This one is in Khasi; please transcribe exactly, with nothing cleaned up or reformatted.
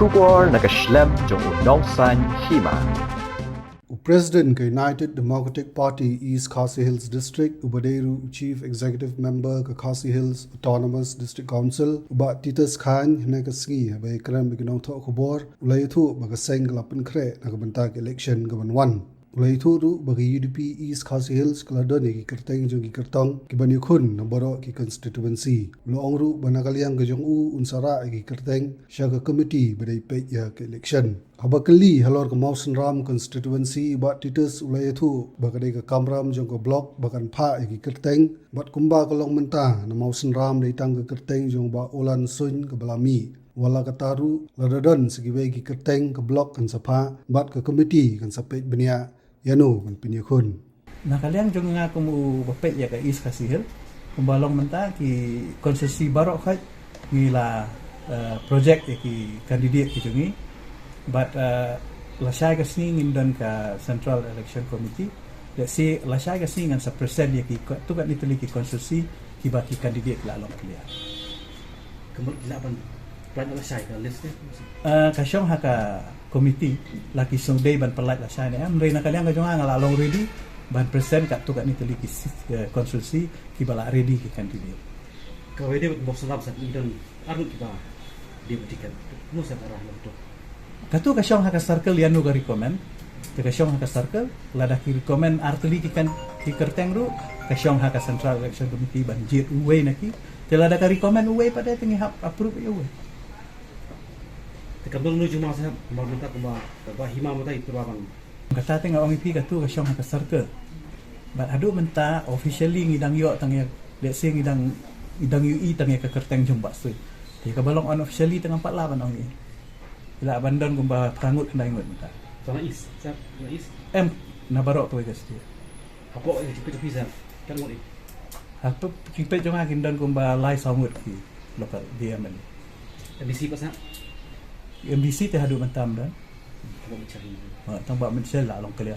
Khubor na ka shlem jong u nongsaiñ hima. U President ka United Democratic Party East Khasi Hills District, uba dei ruh u Chief Executive Member ka Khasi Hills Autonomous District Council, u Bah Titus Chyne, hynne ka sngi haba ïakren bad ki nongthoh khubor, u la ïathuh ba ka seng ka la pynkhreh na ka bynta ka election ka ban wan. U la ïathuh ruh ba ka U D P East Khasi Hills ka la don ïa ki kyrteng jong ki kyrtong ki ban ïakhun na baroh ki constituency. U la ong ruh ba na ka liang ka jong u un sa rah ïa ki kyrteng sha ka committee ba dei peit ïa ka election. Haba kylli halor ka Mawsynram constituency, Bah Titus u la ïathuh ba ka dei ka kamram jong ka block ba kan phah ïa ki kyrteng, bad kumba ka long mynta na Mawsynram dei tang ka kyrteng jong Bah Olan Suin kaba la mih. Wat la katta ruh, lada don sa kiwei ki kyrteng, ka block kan sa phah bad ka committee kan sa peit bniah ïa no ban pynïakhun. Na ka liang jong nga kum uba peit ïa ka East Khasi Hills, kumba long mynta ki constituency baroh khoit ngi la, eh, project ïa ki candidate ki jong ngi. Bad, eh, lashai ka sngi ngin don ka Central Election Committee. Let's say lashai ka sngi ngan sa present ïa ki ko-, katto katne tylli ki constituency kiba ki candidate la long clear. Ka mut ki lah ban pyllait lashai ka list ne? Eh, ka shong ha ka committee, la ki shong dei ban pyllait lashai ne em. Hynrei na ka liang ka jong nga, nga la long ready ban present katto katne tylli ki si-, eh, constituency kiba la ready ki candidate. Kawei de bad Mawsynram sa ki don arngut kiba dei ban tiket. Kumno sa ka rah ïa kato? Kato ka shong ha ka circle ïano ka recommend. Te ka shong ha ka circle, lada ki recommend ar tylli ki kan, ki kyrteng ruh, ka shong ha ka Central Election Committee ban jied uwei na ki. Te lada ka recommend uwei pat, te ngi hap approve ïa uwei. Te kam don nu juma sa, mar mynta kumba, ba hima mynta i pyrwa ban. Kata te nga ong ïa phi, kato ka shong ha ka circle. Bad haduh mynta officially ngi dang ïoh tang ïa, let's say ngi dang, ngi dang ïohi tang ïa ka kyrteng jong Bah Suin. Te kaba long unofficially te ngam pat lah ban ong ïa. Ki lah ban don kumba phra ngut, khyndai ngut mynta. Sa na East, sa na East. Em, na baroh kawei ka state. Hapoh ka jingpeit jong phi sa, katno ngut i? Hapoh jingpeit jong nga kin don kumba lai saw ngut ki local, ki M L A. M D C pat sa? M D C te haduh mynta ym don. Tang Bah Mitchell. Ha, tang Bah Mitchell la long clear.